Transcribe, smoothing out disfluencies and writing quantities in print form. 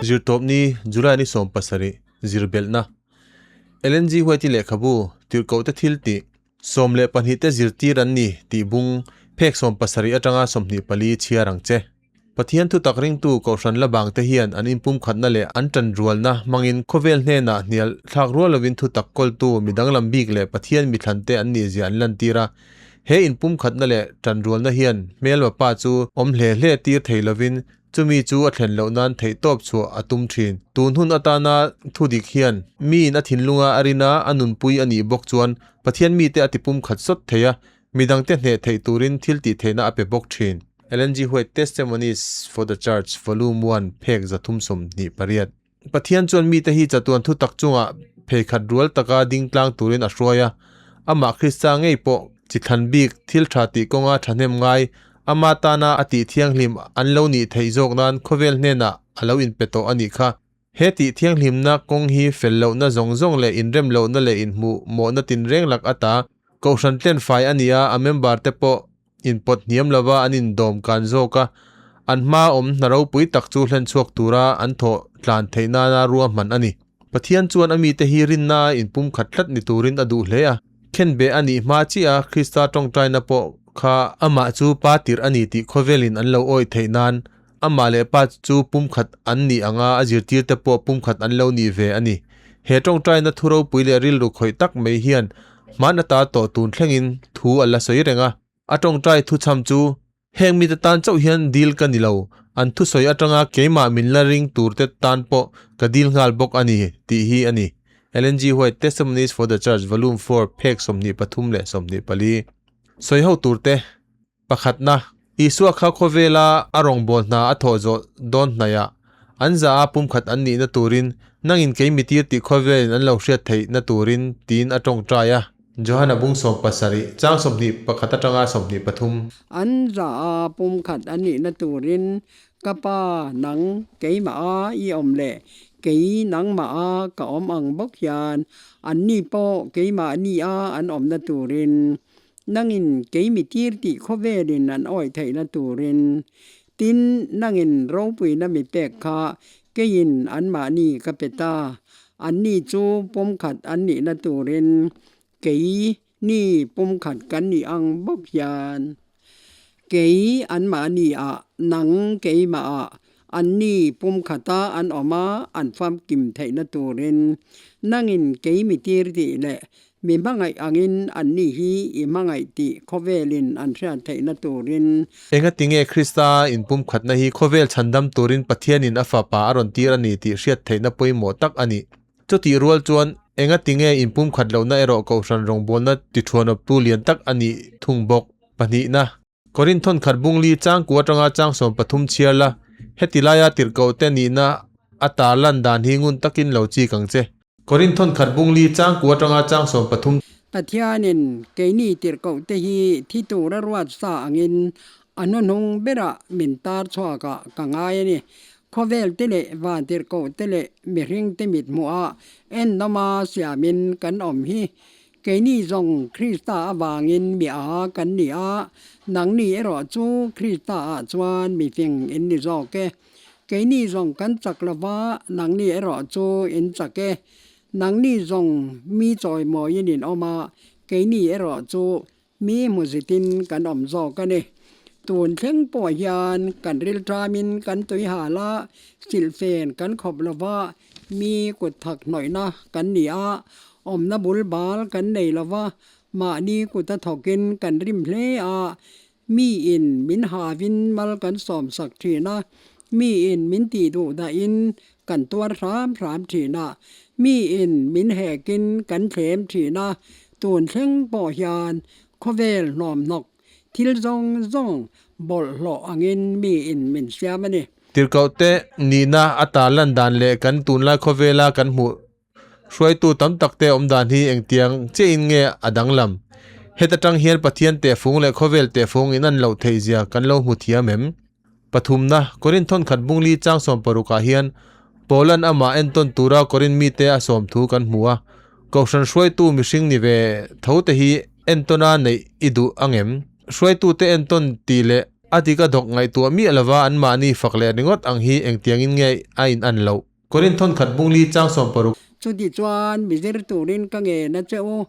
Zirtawpni, July ni 17, Zirbelhna. Ellen G. White-i lehkhabu, Tirhkohte thil tih, 12 te zirtir an ni tih bung phek 70 atanga 24 chhiar ang che. Pathian thutak ringtu Kohhran la bangte hian an inpumkhatna leh an tanrualna hmangin khawvel hnenah hnial thlak rual lovin thutak kawltu mi danglam bik leh Pathian mithlante an nihzia an lantir a. He inpumkhatna leh tanrualna hian hmelma pa chu awm hle hle tir thei lovin chumi chu a thlen loh nan theihtawp chhuah a tum thin. Tun hun atana thudik hian miin a thinlunga a rina a nunpui a nih bawk chuan Pathian mite a tipumkhat sawt thei a, Midangte hneh theih turin thil tih theihna a pe bawk thin. Ellen G. White Testimonies for the Church, Volume One, phek 328. Pathian chuan mite hi chatuan thutak chungah phei khat rual taka ding tlang turin a hruai a. Amah Krista ngei pawh chi thlan bik thil tha tih kawnga thahnem ngai, ama tana a tih thianghlim an lo nih theih zawk nan khawvel hnenah a lo inpe tawh a nih kha. He tih thianghlimna kawng hi fel lohna zawng zawng leh inrem lohna leh inhmuh mawhna tinreng lak ata Kohhran tlen fai a ni a, a member te pawh inpawt hniam lova an indawm kan zawk a, an hma awm hna ropui tak chu hlen chhuak tura an thawh tlan theih nana ruahman a ni. Pathian chuan a mite hi rinna a inpumkhat tlat ni turin a duh hle a, khenbeh a nih hma chiah a Krista tawngtaina pawh kha amah chu pa tirh a ni tih khawvelin an lo awih theih nan Amah leh pa chu pumkhat an nih anga a zirtirte pawh pumkhat an lo nih ve a ni. He tawngtaina thu ropui leh rilru khawih tak mai hian hman ata tawh tun thlengin thu a la sawi reng a. A tawngtai thuchham chu, Heng mite tan chauh hian dil ka ni lo, an thusawi atanga keimah min la ring turte tan pawh ka dil nghal bawk a ni, tih hi a ni. Ellen G. White, Testimonies for the Church, Volume Four, phek 23 leh 24. Sawi ho turte. Pakhatna, Isua kha khawvela a rawngbâwl hna a thawh zawh dâwn hnaihah, an za a pumkhat an nihna tûrin, nangin kei mitir tih khawvelin an lo hriat theihna tûrin, tiin a ṭawngṭai a. Johana bung 70, chang 21 aṭanga 23. An za a pumkhat an nihna tûrin, ka Pa, nang keimah a i awm leh kei nangmah a ka awm ang bawk hian, anni pawh keimahni a an awmna tûrin, Nangin kei mi tir tih khawvelin an awih theihna turin, tin, nangin ropuina mi pek kha keiin anmahni ka pe ta, anni chu pumkhat an nihna turin kei ni pumkhat kan nih ang bawk hian. Kei anmahni ah, nang keimah ah, anni pumkhata an awm a, an famkim theihna turin nangin kei mi tir tih leh Mi hmangaih angin anni hi i hmangaih tih khawvelin an hriat theihna turin. Engatinge Krista inpumkhatna hi khawvel chhandam turin Pathianin a Fapa a rawn tir a ni tih hriat theihna pawimawh tak a ni. Chutih rual chuan, engatinge inpumkhat lohna erawh Kohhran rawngbawlna tithuanawptu lian tak a nih thung bawk. Pahnihna. Korinthon khat bungli changku atanga chang 13 chhiar la, heti laia tirhkohte nihna a tarlan dan hi ngun takin lo chik ang che. Korinthon khat bungli changku atanga chang 13. Pathianin keini tirhkohte hi thi tura ruat sa angin a hnuhnung berah min tar chhuakah ka ngai a ni. Khawvel te leh van tirhkohte leh mihringte mithmuhah ennawma siamin kan awm hi. Keini zawng Krista avangin mi a kan ni a, nangni erawh chu Krista-ah chuan mi fing in ni zawk e. Keini zawng kan chak lo va, nangni erawh chu in chak e. Nangni zawng mi chawimawiin in awm a, keini erawh chu mi hmuzitin kan awm zawk a ni. Tun thleng pawh hian kan rilṭamin kan tui hal a, silhfen kan khawp lo va, mi kut thak hnawihna kan ni a, awmna bul bal kan nei lo va, mahni kuta thawkin kan rim hle a, miin min havin mal kan sawmsak thin a, miin min tih duh dahin kan tuar hram hram thin a, miin min hekin kan thlem thin a, tun thleng pawh hian khawvel hnawmhnawk thil zawng zawng bawlhhlawh angin miin min siam a ni. Tirhkohte nihna a tarlan dan leh kan tunlai khawvela kan hmuh Hruaitu tam takte awm dan hi engtiang chiahin nge a danglam? Heta tang hian Pathian tehfung leh khawvel tehfung in an loh theih zia kan lo hmu thiam em? Pathumna, Korin thawnkhat bungli chang 60 ah hian Paulan amah entawn tura Korin mite a sawm thu kan hmu a. Kohhran hruaitu mihring ni ve tho te hi entawna neih i duh ang em? Hruaitute entawn tih leh. A dik a dawk ngaihtuah miah lova anmahni fak leh ringawt ang hi engtiangin nge a in an loh? Korinth thawnkhat bungli chang 60. Chutichuan mi zir turin ka ngen a che u.